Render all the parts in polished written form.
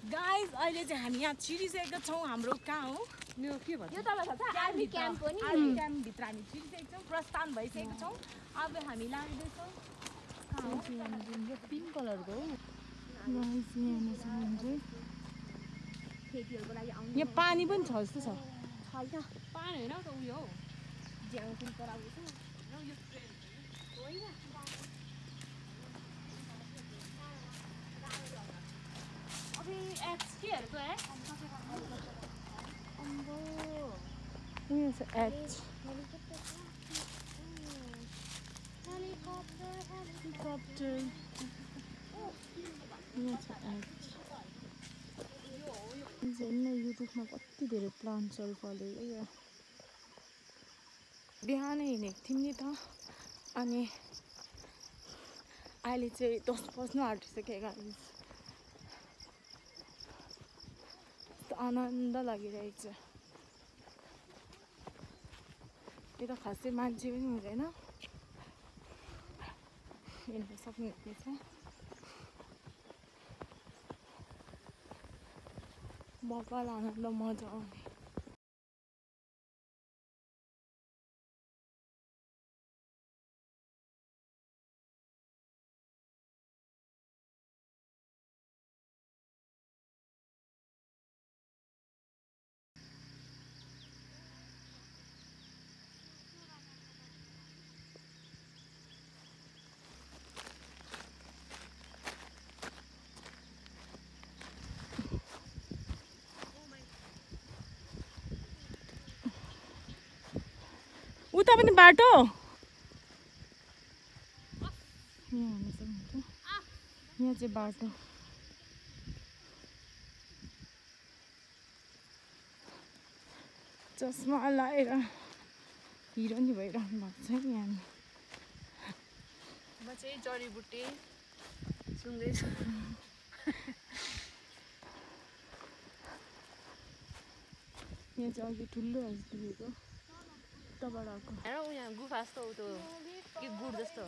Guys अहिले चाहिँ हामी यहाँ छिरिसकेका छौँ हाम्रो कहाँ हो यो के भन्छ यो तल छ आर्मी क्याम्प हो नि आर्मी क्याम्प भित्र हामी छिरिसकेका छौँ प्रस्थान भइसकेका छौँ अब हामी लाग्दैछौँ कहाँ हो पिङ्क कलरको हो गाइस यहाँ चाहिँ खेतीहरुको लागि आउनु यहाँ पानी पनि छ जस्तो छ छैन पानी होइन त उयो हो ज्याङ पनि पराउँछ अबे एक्स के हेर्को है अम्बो उयो छ एच हेलिकप्टर यहाँ छ एच हेर्नु यो रुखमा कति धेरै प्लान्ट्सहरू फलेको क्या बिहानै हिँडेको थियौँ नि त अनि अहिले चाहिँ 10 बज्नु आँटिसक्यो गाइस आनन्द लागिरहेको छ यता खासै मान्छे पनि हुँदैन हिँड्न सक्नुहुनेछ बब्बाल आनन्द मजा आउने उता पनि बाटो यहाँ चाहिँ बाटो चस्मा लाएर हिरो नि भइरहनु भएको छ नि हामी म चाहिँ जडीबुटी सुन्दैछु यहाँ चाहिँ अघि ठुलो देखेको तबाट आएको हेर उ यहाँ गुफा जस्तो उ त्यो के गुड जस्तो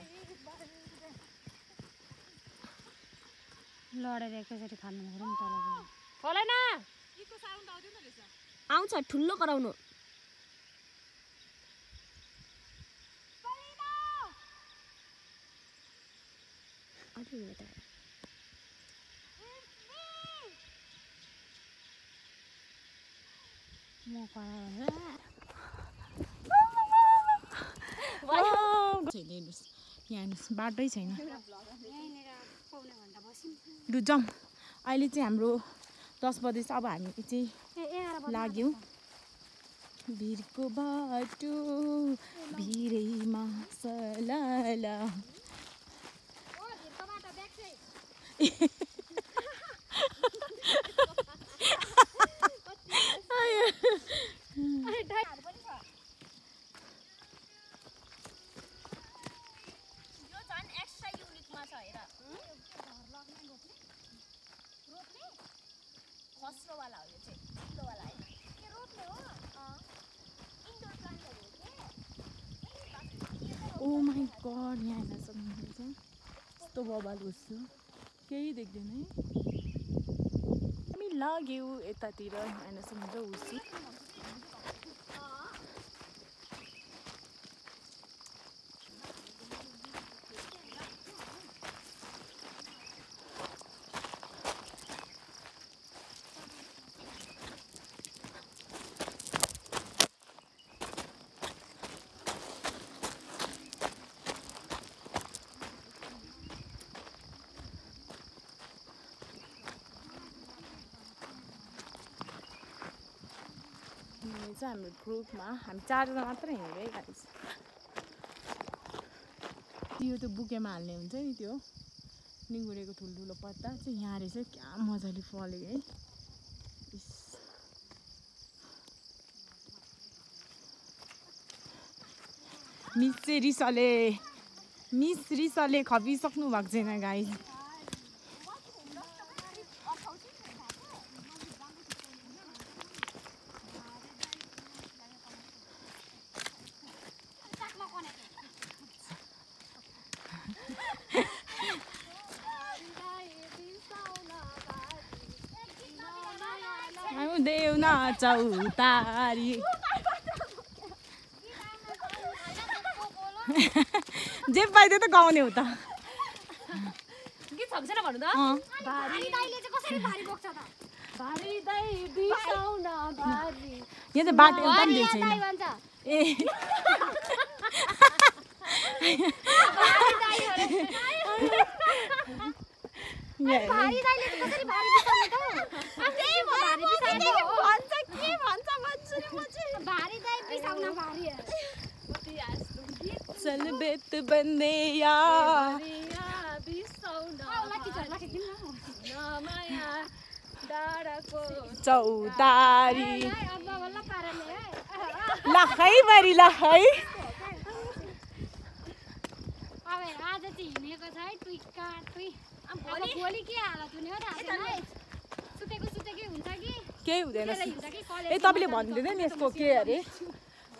लडेर एकैचोटि खानु पर्यो नि तल फलाइन आउँछ ठुलो कराउनु म यहाँ बाटै छैन लु जाउँ अहिले चाहिँ हाम्रो 10 बजेछ अब हामी चाहिँ लाग्यौँ भिरको बाटो भिरैमा सलाला ओ माई गड यहाँ हेर्न सक्नुहुन्छ यस्तो बबाल होस् केही देख्दैन है हामी लाग्यौँ यतातिर हेर्न सक्नुहुन्छ हुसी हाम्रो ग्रुपमा हामी 4 जना मात्र हिँडेको है गाइस यो त बुकेमा हाल्ने हुन्छ नि त्यो निगुरेको ठुल्ठुलो पत्ता चाहिँ यहाँ रहेछ क्या मजाले फलेको है मिस रिसले खपिसक्नु भएको छैन गाइस देऊ न चौतारी जे पाइदियो त गाउने हो त गीत सक्छ न भन्नु त भारी दाइले चाहिँ कसरी भारी बोक्छ त भारी दाइ बिसाउन भारी यहाँ चाहिँ बाटो एउटा पनि दिएको छैन दाइ भन्छ ए भारी दाइले चाहिँ कसरी भारी बिसाउने त त्यही हो भारी बिसाउने भन्छ के भन्छ भन्छु नि म चाहिँ भारी दाइ बिसाउन भारी चल बेत बन्दे या बिसाउन लाठी किन नमाया डाँडाको चौतारी अब बल्ल पाराले लखै बरी लखै अब आज चाहिँ हिँडेको छ है टुइका टुइ अब भोलि के हालत हुने हो थाहा छैन है सुतेकै हुन्छ कि केही हुँदैन हिँड्छ कि कलेज ए तपाईँले भन्दैछ नि यसको के अरे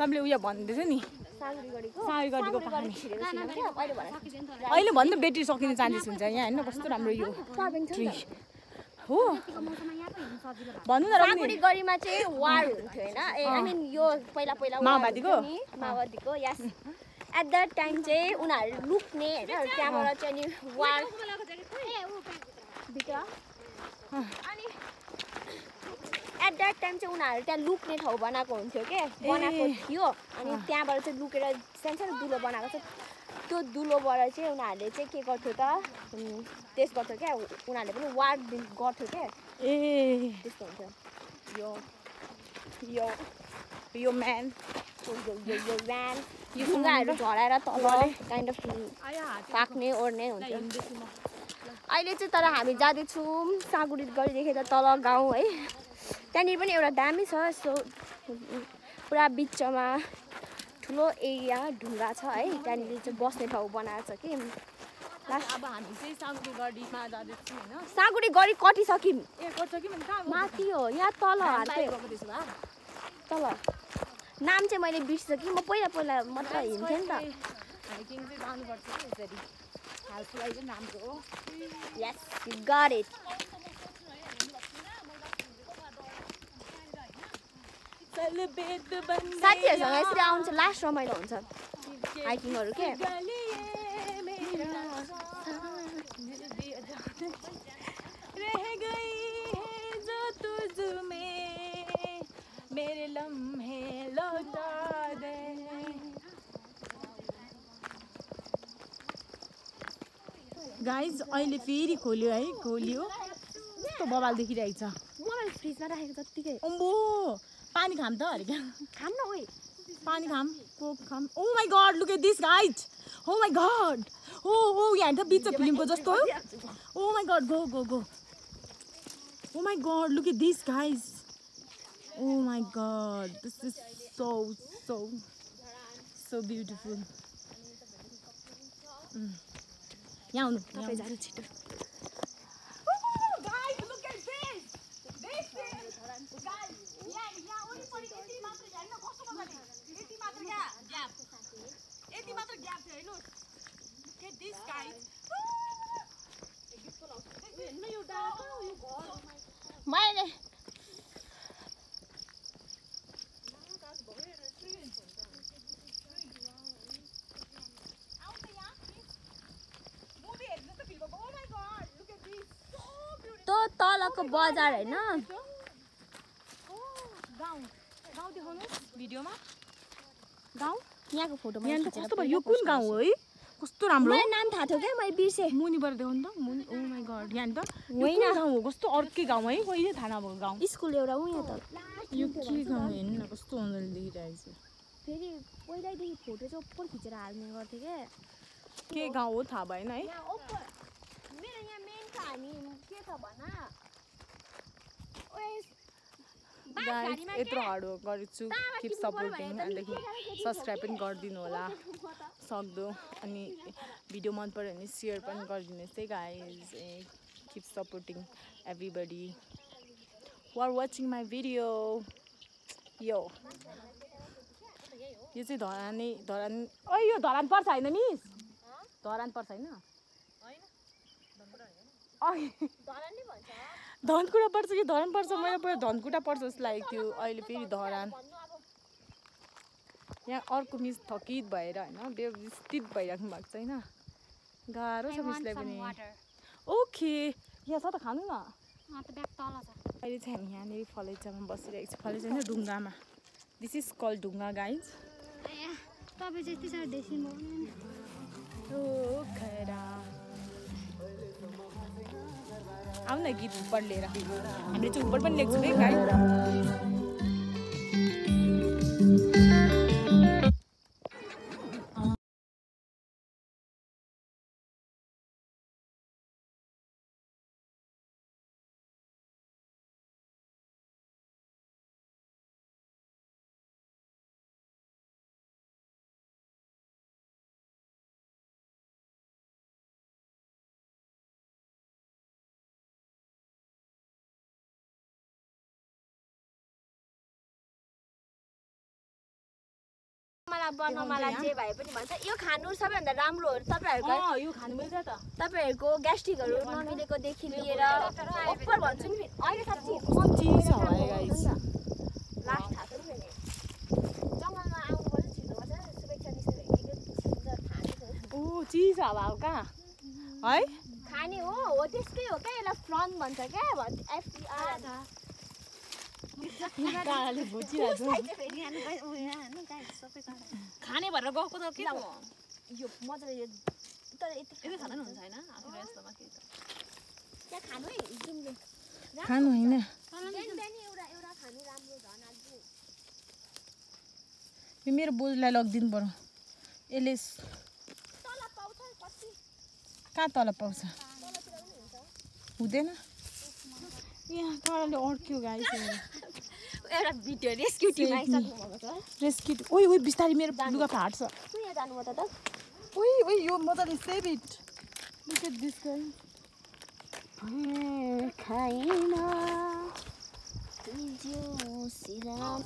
तपाईँले उयो भन्दैछ नि सागरीको कहानी अहिले भन्दा ब्याट्री सकिने चान्सेस हुन्छ यहाँ होइन कस्तो राम्रो यो ट्री हो भन्नु न सागुडी गढीमा चाहिँ वार हुन्थ्यो हैन आई मिन यो पहिला माओवादीको यस एट दैट टाइम चाहिँ उनीहरु लुक्ने हैन त्यहाँबाट चाहिँ नि वार अनि एट दैट टाइम चाहिँ उनीहरु त्यहाँ लुक्ने ठाउँ बनाएको हुन्थ्यो के बनाएको थियो अनि त्यहाँबाट चाहिँ लुकेर सानो दुलो बनाएको छ त्यो दुलोबाट चाहिँ उनीहरुले चाहिँ के गर्थ्यो त टेस्ट गर्थ्यो क्या उनीहरुले पनि वार गर्थ्यो के ए त्यस्तो हुन्छ यो यो यो म्यान यो म्यान यो ढुङ्गाहरू झराएर तल काइन्ड अफ पाक्ने ओर्ने हुन्छ अहिले चाहिँ तर हामी जाँदैछौँ सागुडी गढीदेखि त तल गाउँ है त्यहाँनिर पनि एउटा दामी छ सो पुरा बिचमा ठुलो एरिया ढुङ्गा छ है त्यहाँनिर चाहिँ बस्ने ठाउँ बनाएको छ कि अब हामी चाहिँ सागुडी गढीमा जाँदैछौँ होइन सागुडी गढी कटिसक्यौँ ए कटिसक्यौँ भने कहाँ माथि हो यहाँ तल हाल्दै गएको त्यसो भए तल नाम चाहिँ मैले बिर्सिसकेँ म पहिला मात्र हिँड्थेँ नि त हाइकिङ चाहिँ जानुपर्छ कि यसरी हेल्थको लागि चाहिँ राम्रो हो यस यु गट इट साथीहरूसँग यसरी आउनु चाहिँ लास्ट रमाइलो हुन्छ हाइकिङहरू के मेरे लम्हे लौटा दे गाइज अहिले फेरि खोल्यो है खोल्यो कस्तो बवाल देखिरहेको छ मलाई फ्रिजमा राखेको जत्तिकै अम्बो पानी खाम त अरे क्या खाम न ओइ पानी खाम कोक खाम oh my God look at this guys oh my God oh यहाँ त बिच फिल्मको जस्तो oh my God go go go oh my God look at this guys oh my god this is so beautiful यहाँ आउनु तपाईँ जानु छिटो guys look at this is guys यहाँ वरिपरि यति मात्र हैन कस्तो मजाले यति मात्र ग्याप यति मात्र ग्याप छ हेर्नु look at this guys हेर्नु यो डाँडा यो घर मैले तो तलको बजार हैन गाउँ देखाउनुस् भिडियोमा गाउँ यहाँको फोटोमा यहाँ त कस्तो भयो यो कुन गाउँ हो है कस्तो राम्रो मलाई नाम थाहा थियो क्या मैले बिर्से मुनिबाट देखाउनु त मुनि ओ माई गॉड यहाँ त होइन गाउँ हो कस्तो अर्कै गाउँ है कहिले थाहा नभएको गाउँ स्कुल एउटा उ यहाँ त यो के गाउँ हेर्नु न कस्तो मजाले देखिरहेको छ फेरि पहिल्यैदेखि फोटो चाहिँ ओपर खिचेर हाल्ने गर्थेँ के गाउँ हो थाहा भएन है यहाँ ओपर मेरो यहाँ मेन त हामी के छ भन गाइस यत्रो हार्ड वर्क गरेछु किप सपोर्टिङ अन्तदेखि सब्सक्राइब पनि गरिदिनु होला सक्दो अनि भिडियो मन पर्यो भने सेयर पनि गरिदिनुहोस् है guys keep supporting everybody who are watching my video यो चाहिँ धरान ओ यो धरान पर्छ होइन मिस धरान पर्छ होइन धनकुटा पर्छ कि धरान पर्छ मैले पहिला धनकुटा पर्छ जस्तो लागेको थियो अहिले फेरि धरान यहाँ अर्को मिस थकित भएर होइन व्यवस्थित भइराख्नु भएको छ होइन गाह्रो छ मिसलाई पनि ओके यहाँ छ त खानु न अहिले चाहिँ हामी यहाँनिर फलैचामा बसिरहेको छ फलैचा होइन ढुङ्गामा दिस इज कल ढुङ्गा गाइज आऊ न गीत उपर लिएर हामीले चाहिँ उपर पनि लेख्छौँ है गाइज मलाई जे भए पनि भन्छ यो खानु सबैभन्दा राम्रो हो तपाईँहरूको यो खानु मिल्छ त तपाईँहरूको ग्यास्ट्रिकहरू नमिलेकोदेखि लिएर अप्पर भन्छु नि अहिले साँच्ची चिज छ है गाइस लास्ट थाहा छ नि जङ्गलमा आउनु पर्छ छिर्नु पर्छ शुभेच्छा निस्केको ओ चिज अब कहाँ है खाने हो त्यसकै हो क्या यसलाई फ्रन भन्छ क्या FR खाने भएर गएको त के यो मजाले यो तर यति खानु हुन्छ होइन आफूले यस्तोमा के छ त्यहाँ खानु है जुम्ले खानु होइन एउटा खानु राम्रो झन् आज यो मेरो बोजूलाई लगिदिनु पर्यो यसले तल पाउँछ कति कहाँ तल पाउँछ हुँदैन यहाँ कडले अड्क्यो गाइस एउटा भिडियो रेस्क्यु टिम आइसक्नु भएको छ रेस्क्यु ओइ ओइ बिस्तारै मेरो लुगा फाट्छ तँ यहाँ जानु त ओइ ओइ यो मजाले save it look at this guys खाइमा तिजो सिराम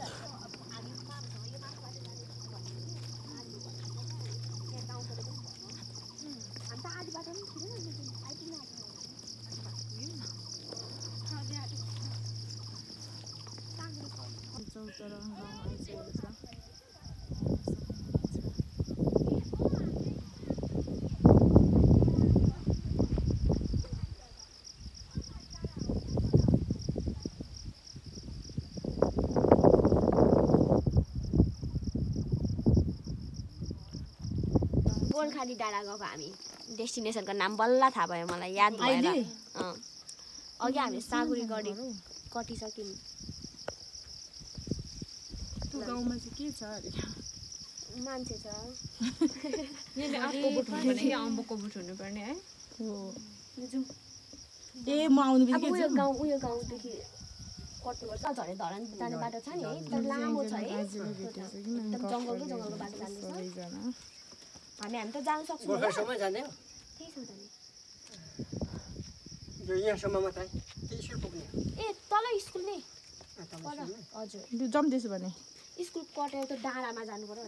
गोलखाली डाँडा गएको हामी डेस्टिनेसनको नाम बल्ल थाहा भयो मलाई याद भएर अघि हामीले साँगुरी कटिसक्यौँ त्यो गाउँमा चाहिँ के छ अरे मान्छे छ अम्बकको बुट हुनुपर्ने है ए म आउनु बित्तिकै उयो गाउँदेखि कट्नुपर्छ झरे धरान जाने बाटो छ नि है तर लामो छ है एकदम जङ्गलको बाटो जाँदैछ हामी त जान सक्छौँ गोर्खासम्म जाँदैन त्यही छ जाने यो यहाँसम्म मात्रै स्कुल पुग्ने ए तल स्कुल नि हजुर त्यो जम्दैछु भने स्कुल कटेर त डाँडामा जानु पर्यो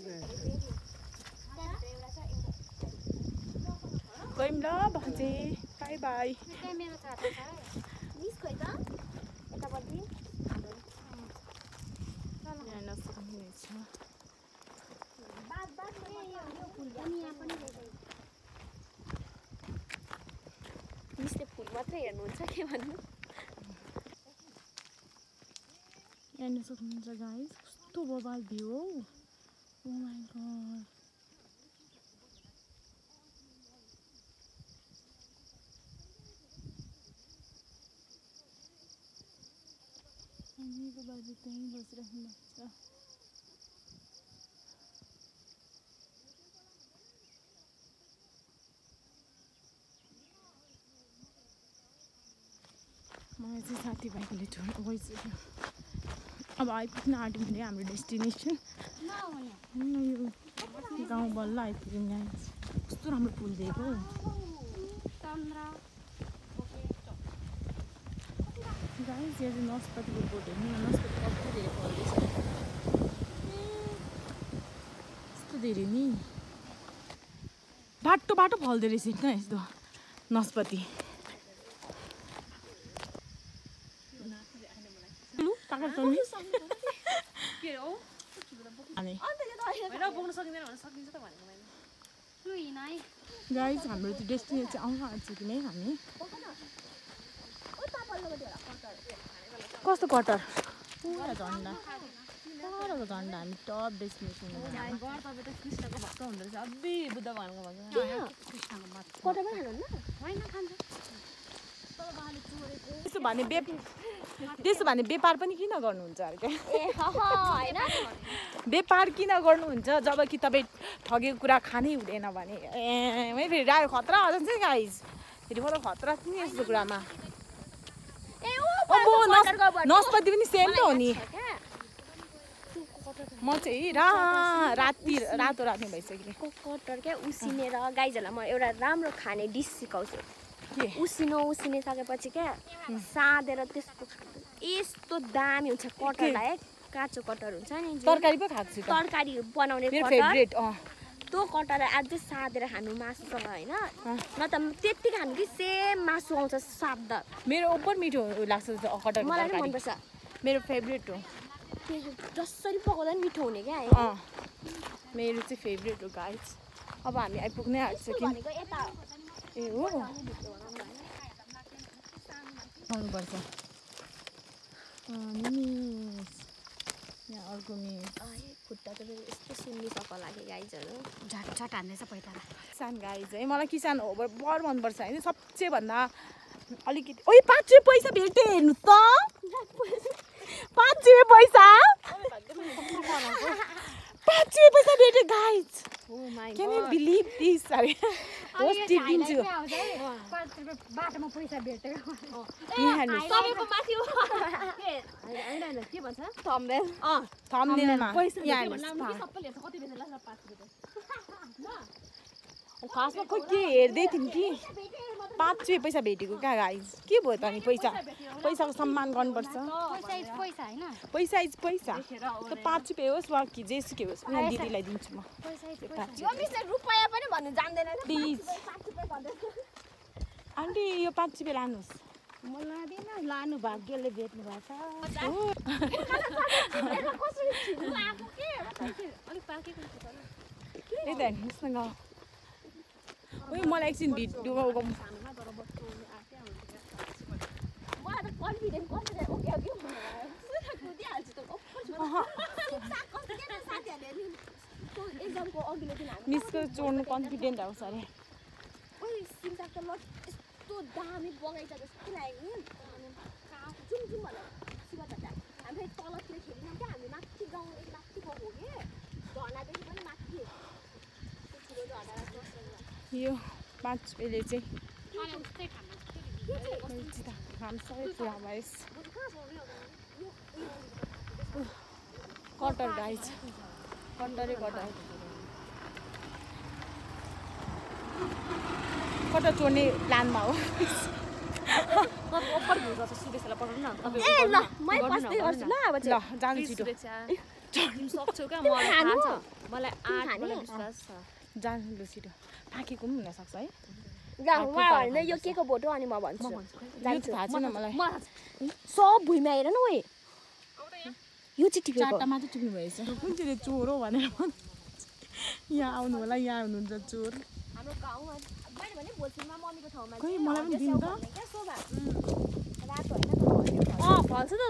गयौँ ल बाजे बाई बाई मिस खोइ त यतापट्टि मिसले फुल मात्रै हेर्नुहुन्छ के भन्नु हेर्न सक्नुहुन्छ गाइस कस्तो बबाल भ्यू हौ ओ माइ गॉड हामीको बाजे त्यहीँ बसिराख्नु भएको छ मलाई चाहिँ साथीभाइकोले छोडेर गइसक्यो अब आइपुग्न आँट्यौँ भने हाम्रो डेस्टिनेसन यो गाउँ बल्ल आइपुग्यौँ गाइस कस्तो राम्रो फुल दिएको गाइस यहाँ चाहिँ नस्पतिको बोट हेर्नु न नस्पति कस्तो धेरै फल्दैछ यस्तो धेरै नि बाटो बाटो फल्दो रहेछ होइन यस्तो नस्पति आएको छ नि के हो अनि हैन बोक्न सकिदैन भने सकिन्छ त भनेको मैले गाइज हाम्रो त्यो डेस्टिनेसन चाहिँ आउन आँट्छ कि नै हामी कस्तो कटर पुरा झन्डा तरको झन्डा हामी टप डेस्टिनेसन घर तपाईँ त कृष्णको भक्त हुँदो रहेछ अब्बी बुद्ध भगवानको भक्त कृष्णको भक्त कटा पनि खानुहुन्न होइन खान्छ त्यसो भने व्यापार पनि किन गर्नुहुन्छ अरे क्या ए हैन व्यापार किन गर्नुहुन्छ जब कि तपाईँ ठगेको कुरा खानै हुँदैन भने ए फेरि रायो खतरा आउँछ नि गाइज फेरि मलाई खतरा छ नि यस्तो कुरामा ए नस्पति पनि सेम त हो नि म चाहिँ रातो रातो भइसक्यो कटर क्या उसिनेर गाइजहरूलाई म एउटा राम्रो खाने डिस सिकाउँछु के उसिने सकेपछि क्या साँदेर त्यसको यस्तो दामी हुन्छ कटरलाई काँचो कटर हुन्छ नि तरकारी पो खाएको छु तरकारी बनाउने मेरो कटर फेभरेट त्यो कटरलाई अझै साँदेर खानु मासुसँग होइन न त त्यति खानु कि सेम मासु आउँछ स्वाद मेरो ओभर मिठो लाग्छ कटरको मलाई पनि तरकारी मनपर्छ मेरो फेभरेट हो जसरी पकाउँदा पनि मिठो हुने क्या मेरो चाहिँ फेभरेट हो गाइज अब हामी आइपुग्नै आँट्छ कि भनेको यता ए हो आउनुपर्छ यहाँ अर्को मिस खुट्टा त फेरि यस्तो सुन्निसक्क लाग्यो गाइजहरू झट्झट हान्दैछ पैताला किसान गाइज है मलाई किसान हो बर मनपर्छ होइन सबसे भन्दा अलिकति ओइ 5 रुपियाँ पैसा भेटेँ हेर्नु त 5 रुपियाँ पैसा 5 रुपियाँ पैसा भेटेँ guys can you believe this अरे होस् टिपिदिन्छु बाटोमा पैसा भेटेको तपाईँको माथि होइन के भन्छ थम्बनेल थम्बनेलमा यहाँ सबैले हेर्छ कति बेला लाग्छ 5 रुपियाँ खासमा खोइ के हेर्दै थियौँ कि 5 रुपियाँ पैसा भेटेको क्या गाइज के भयो त नि पैसाको सम्मान गर्नुपर्छ पैसा होइन पैसा इज पैसा त 5 रुपियाँ होस् वा कि जेसुकै होस् म दिदीलाई दिन्छु म यो मिसले रुपैयाँ पनि भन्नु जान्दैन प्लिज आन्टी यो 5 रुपियाँ लानुहोस् म लाँदिनँ लानु भाग्यले भेट्नु भएको त्यही त हेर्नुहोस् न ओइ मलाई एकछिन भिडियो मलाई त कन्फिडेन्ट ओके ओके कुदिहाल्छु त एक्जामको अघिल्लो दिन हामी मिसको चोर्नु कन्फिडेन्ट आउँछ अरे ओइ सिमसाक त यस्तो दामी बगैँचा जस्तो लाग्यो नि जुम जुम भनेर शिव दादा हामी फेरि तलतिर खेलिनौँ क्या हामी माथि गाउँ माथि गएको हो कि झर्नादेखि पनि माथि ठुलो झर्ना यो 5 रुपियाँले चाहिँ घाम सबै पुरा भएस कटर गाइज कटरै कटर चोर्ने प्लानमा हो ओपर भ्यू गर्छ सुदेशलाई पठाउनु न ए ल मै पस्दै गर्छु ल अब ल जानु छिटो तिमी सक्छौ क्या मलाई थाहा छ मलाई आँटबाट विश्वास छ जानु लु छिटो थाकेको पनि हुनसक्छ है होइन यो के को भोटो अनि म भन्छु यो त थाहा छैन मलाई सब भुइँमा हेर न ओए यो चाहिँ टिपेको 4टा मात्र टिप्नु भएछ कुन चाहिँ चोर हो भनेर यहाँ आउनु होला यहाँ हुनुहुन्छ चोर हाम्रो गाउँमा मैले भने भोलफिलमा मम्मीको ठाउँमा खोइ मलाई पनि दिनु त रातो होइन फल्छ त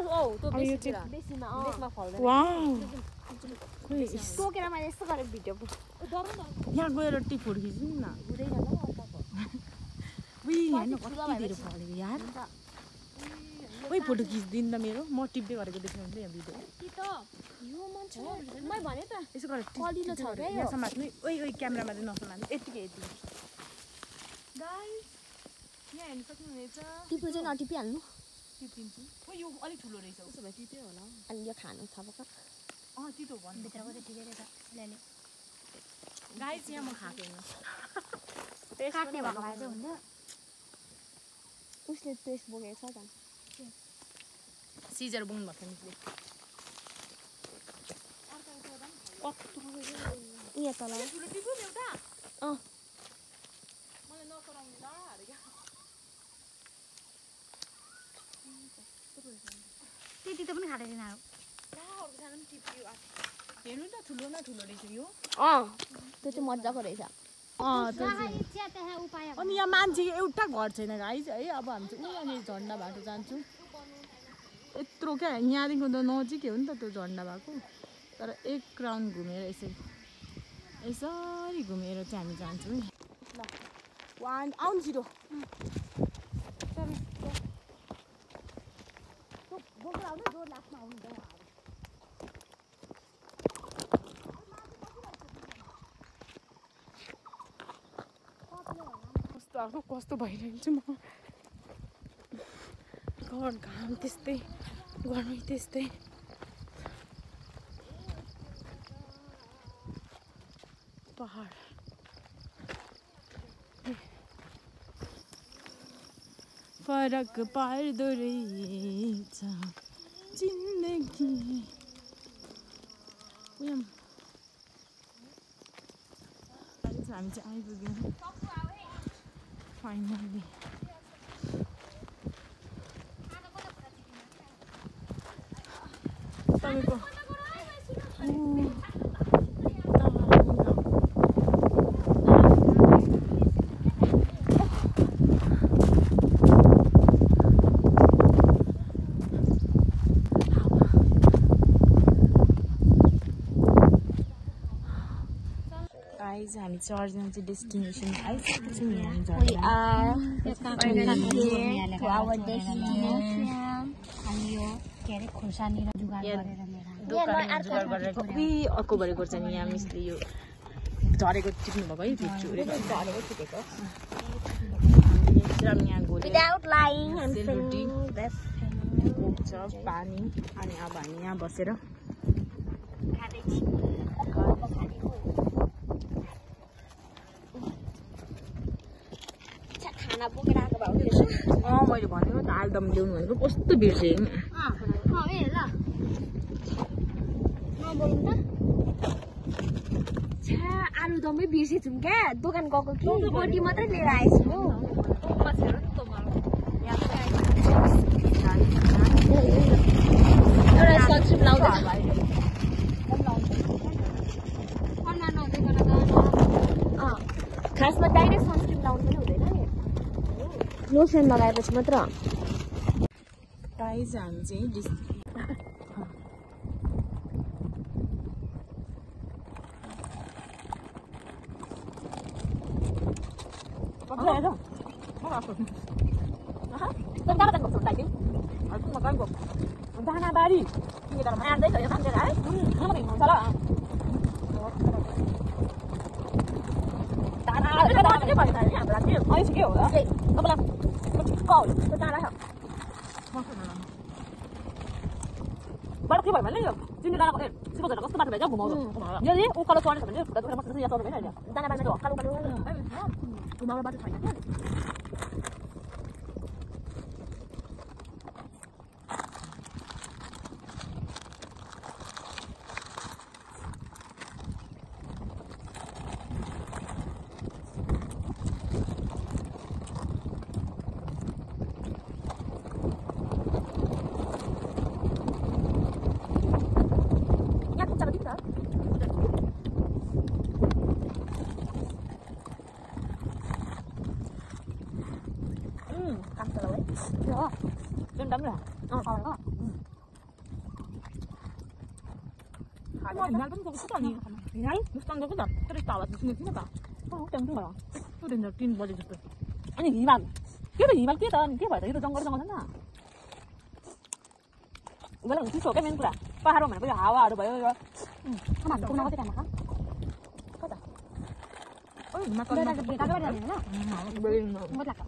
त्यो यो चाहिँ बेसीमा बेसमा फल्दैन वाउ खोइ टोकेर मैले यस्तो गरेर भिडियो यहाँ गएर टी फोटो खिच्नु न हुँदैन ल उही हेर्नु कति धेरै फलेको यार ओइ फोटो खिच्दिनु त मेरो म टिप्दै गरेको देख्नु हुन्छ यहाँ भिडियो यो मान्छे मैले भने त यसो गरेर कलिलो छ क्या यो यहाँ समात्नु ओइ क्यामेरामा चाहिँ नसमात्नु यतिकै गाइस यहाँ हेर्नु सक्नुहुनेछ टिप्नु चाहिँ नटिपिहाल्नु टिपिदिन्छु ओ यो अलिक ठुलो रहेछ उसो भए टिप्यो होला अनि यो खानु थपक तितो भन्नु भित्रको चाहिँ ठिकै रहेछ ल्याले गाइस यहाँ म खाएको होइन काट्ने भएको भए चाहिँ हुन्थ्यो उसले टेस्ट बोकेको छ त सिजर बोक्नु भएको मिसले यहाँ तल तितो पनि खाँदैन हेर्नु त ठुलो न ठुलो रहेछ यो त्यो चाहिँ मजाको रहेछ अनि यहाँ मान्छे एउटा घर छैन गाइस है अब हामी चाहिँ उहाँनिर झन्डा भएको जान्छौँ यत्रो क्या यहाँदेखिको त नजिकै हो नि त त्यो झन्डा भएको तर एक राउन्ड घुमेर यसरी घुमेर चाहिँ हामी जान्छौँ ल आउनु छिटो कस्तो भइरहेको छु म घर घाम त्यस्तै गर्नु त्यस्तै पहाड फरक पार्दो रहेछ जिन्दगी हामी चाहिँ आइपुग्यौँ फाइनली तपाईँको हामी चाहिँ अर्जना चाहिँ डेस्टिनेसन आइसकेको छौँ यहाँ अर्को गरेको छ नि यहाँ मिसले यो झरेको टिप्नु भएको है झरेको टिपेको यहाँ छ पानी अनि अब हामी यहाँ बसेर मैले भनेको त आलुदम ल्याउनु भनेको कस्तो बिर्सेँ आलुदमै बिर्सेछौँ क्या दोकान गएको कि रोटी मात्रै लिएर आएछु खासमा डाइरेक्ट सनस्क्रिन लाउनु पनि हुँदैन नि लोसन लगाएपछि मात्र गाइस हामी चाहिँ के भयो भने यो चिन्ने डाँडाको सिको झरेको कस्तो बाटो भएछ घुमाउँछ यो नि उकालो चढ्ने छ भने खुट्टा दुखेर मस्जिद यहाँ चढ्नु भएन अहिले दाना बारीमा चाहिँ हक्कालो उकालो घुमाउनु बाटो छैन क्या Final pun kok suka nih. Final, mustang aku dah terus tahu di sini sini tak. Oh, tentu malah. Tu dah 3 baju tu. Ani himal. Kita himal kita ni kita baca itu jangkar jangkar sana. Udah itu sok main pula. Paharo mana? Boleh hawa ada bayo. Kamu nak kau nak makan? Kata. Oh, makan. Dah dah dah dah ni na. Boleh no. Mau tak?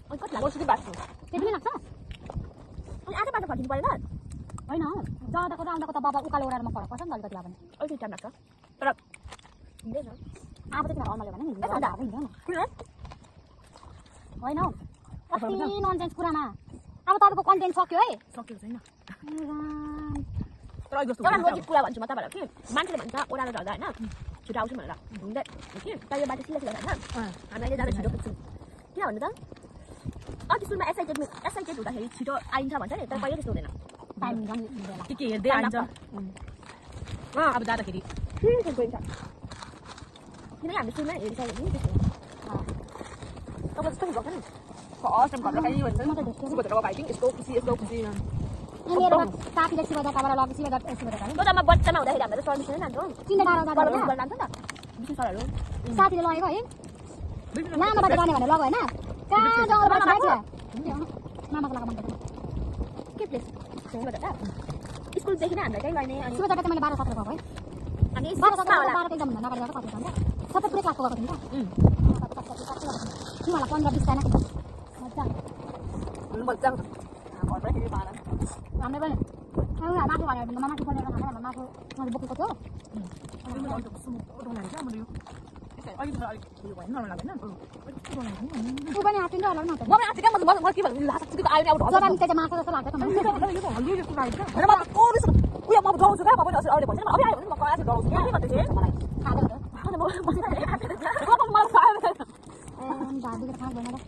Oh, kau nak? Mau sedih basu. Jadi nak sah? Ani ada pada pagi boleh tak? होइन जाँदाको त बाबा उकालो ओडारमा फरक पर्छ नि अलिकति भए पनि अलिकति टाइम लाग्छ तर हुँदैन अब चाहिँ किन अल्मल्यो भने नि जाँदा अब हिँड्दैन होइन हौ कति ननसेन्स कुरामा अब तपाईँको कन्टेन्ट सक्यो है सक्यो छैन एउटा लोजिक कुरा भन्छु म तपाईँलाई कि मान्छेले भन्छ ओडालो झर्दा होइन छिटो आउँछु भनेर हुँदै कि तर यो बाटो सिधा सिधा होइन हामी अहिले जाँदा छिटो पुग्छौँ किन भन्नु त अघि सुरुमा एक्साइटेड हुँदाखेरि छिटो आइन्छ भन्छ नि तर कहिले त्यस्तो हुँदैन टाइम झन् बेला के हेर्दै आइन्छ अब जाँदाखेरि किन हामी सुन्नु हेरिसक्यो नि त्यसो तपाईँ जस्तो गर्छ नि फर्स्ट टाइम घरमा खाइ भन्छ सुबोधको भाइ यस्तो खुसी मेरो साथीले शिवदाताबाट लगे शिवदाता म बच्चामा हुँदाखेरि हाम्रो सर्भिसै जान्छौँ चिन्ता डाँडा जान्छ नि त विष्णु सरहरू साथीले लगेको है लामा बाटो जाने भनेर लग्यो होइन कहाँ जङ्गलबाट खान्छ मामाको लगा मन पर्छ के प्लेस शिवदाता स्कुलदेखि नै हामीलाई चाहिँ लैने अनि शिवदाता चाहिँ मैले 12 17 गएको है अनि 12 17 एकदम भन्दा नगरेर साथी हुन्छ सबै पुरै क्लासको गएको थिएँ नि मलाई 15 20 जना मजा घरबाट फेरि बाह्र हामीले पनि माथि भनेर माथि पढेर खाना माथि मैले बोकेको थियो ऊ पनि आँटिन्छ होला नि म आँटेको म के भन्नु लास्टको आयो अब जब हामी चाहिँ माछा जस्तो लाग्छ त उयो म कोरिस उयो म गाउँछु क्या तपाईले अस्ति अरूले भन्छ अब आयो भने म क्लास गाउँछु क्या भन्दै थिए मलाई खाँदै हो भाबीको खाँद भएन र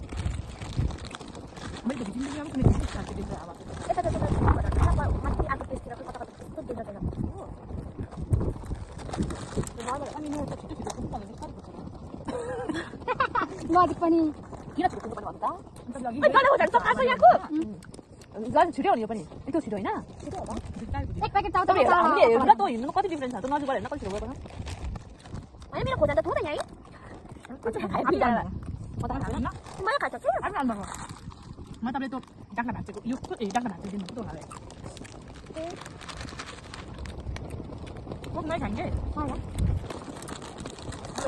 मैले जिन्दगीमा पनि कुनै चिज खाएको देख्छु अब यता माथि आएको पेस्टतिर कता कता कस्तो देख्दा देख्दा अनि म त छिटो छिटो कुन लजिक पनि किन छिटो कुन भन्नु त छिटो हो नि यो पनि यस्तो छिटो होइन एक प्याकेट चाउ हामीले हेर्नु न त हिँड्नु कति डिफरेन्स छ त नजिक हेर्न कति छिटो गयो अनि मेरो खोजा त थोरै है म त खान्न मलाई खान्छ के म तपाईँले त्यो डाक्ना भाँचेको यो डाक्ना भाँचेको दिनु त्यो खाले खाने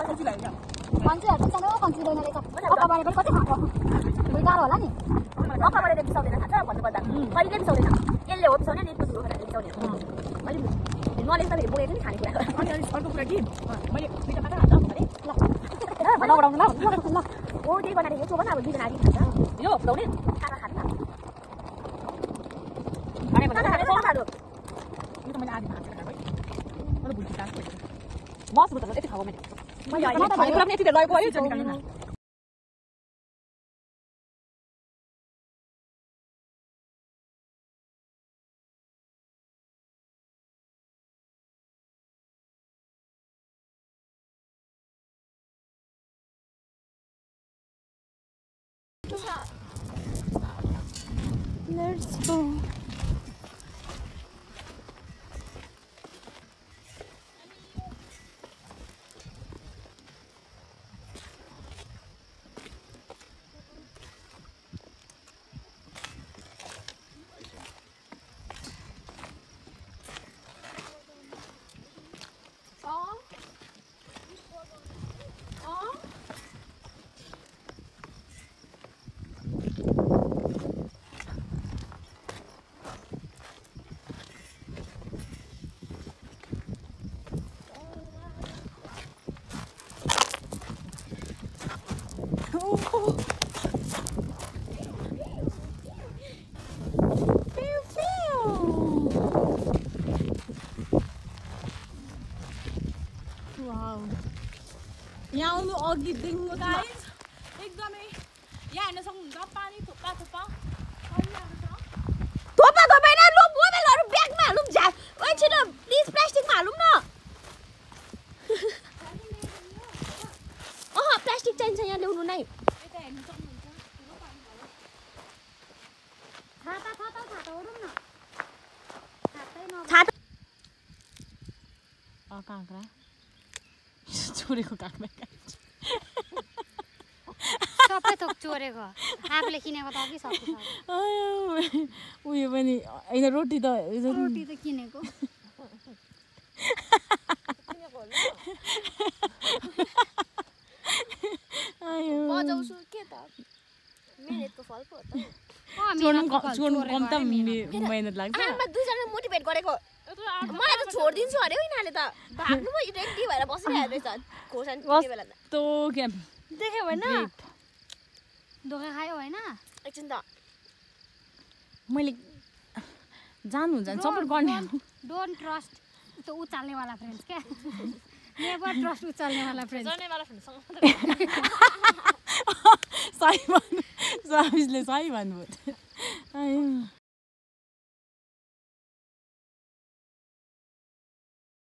कति लाग्यो कन्सीहरू पनि सानो कन्सी दैन रहेछ अक्काबारे पनि कति खाएको भुइँ गाह्रो होला नि अक्काबारे बिसाउँदैन थाहा छ भन्नुपर्दा कहिले बिसाउँदैन यसले हो बिसाउने नि ठुलो खाना बिसाउने मैले नलेज त फेरि बोकेको नि खानेकुरा अनि अर्को कुरा कि मैले दुईटा मात्र हाल्छ भने नबढाउनु ल हो त्यही बनाएर हेर्छु भने अब दुईजना आदि खान्छ यो खुदाउने खाना खानु खाने खाना खाने खानु यो त मैले आधी भाँचेर खाएको है मलाई भुल्छु टास्क म सुरु त यति खाएको मैले खाने कुरा पनि यति लगेको है निकाल्नु Let's go. यहाँ आउनु अघिदेखिको गाइस एकदमै यहाँ हेर्न सक्नुहुन्छ पानी थोपा थोपा थोपा थोपा हैन लु मोबाइलहरु ब्यागमा हालौँ झ्या ओइ छिटो प्लिज प्लास्टिकमा हालौँ न अह प्लास्टिक चाहिन्छ यहाँ ल्याउनु नै यता हेर्न सक्नुहुन्छ ठुलो पानी भयो छाता ओरौँ न छातै न छाता काँक्रा चोरेको काँक्रा सबै थोक चोरेको आफूले किनेको त अघि सक्छ उयो पनि होइन रोटी त किनेको बजाउँछु के त मेहनतको फल पो हो त छोड्नु कम त मेहनत लाग्छ आमा दुईजना मोटिभेट गरेको मलाई त छोड्दिन्छु अरे हो यिनीहरूले त भाग्नु पो रेडी भएर बसिरहेको रहेछ खोर्सानी के बेला त तो क्या देख्यो होइन धोका खायो होइन एकछिन त मैले जानुहुन्छ सपोर्ट गर्ने डोन्ट ट्रस्ट त्यो उचाल्नेवाला फ्रेन्ड्स क्या नेभर ट्रस्ट उचाल्नेवाला फ्रेन्ड्स सही भन्नु सही भन्नुभयो